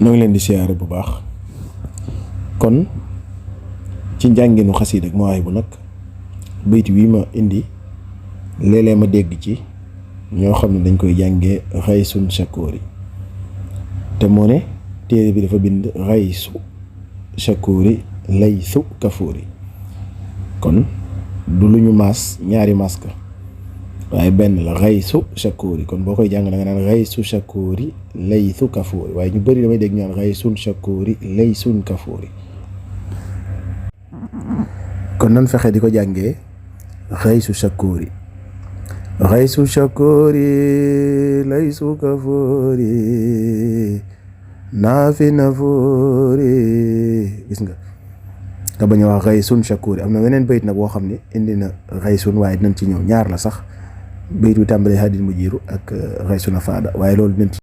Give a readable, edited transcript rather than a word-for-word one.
noo ngi leen di siyaare bu baax kon ci njànginu xasiida ak Mawaahibu nag bayt wi ma indi léeg-léeg ma dégg ci ñoo xam ne dañ koy jàngee xaysun shakoori te moo ne téere bi dafa bind xaysu shakoori laysu kafoori kon du lu ñu maas ñaari maska waaye benn la xaysu shakoori kon boo koy jàng da nga naan xaysu shakoori laysu kafoori waaye ñu bëri damay dégg ñu naan xaysun shakoori laysun kafoori kon nan fexe di ko jàngee xaysu shakoori xaysu shakoori laysu kafoori naafi nafoori gis nga nga bañ a wax xaysun shakoori am na weneen bayit nag boo xam ne indi na xaysun waaye dinañ ci ñëw ñaar la sax bayit wi tàmbalee xadis mu jiiru ak xaysu na faada waaye loolu dinañ ci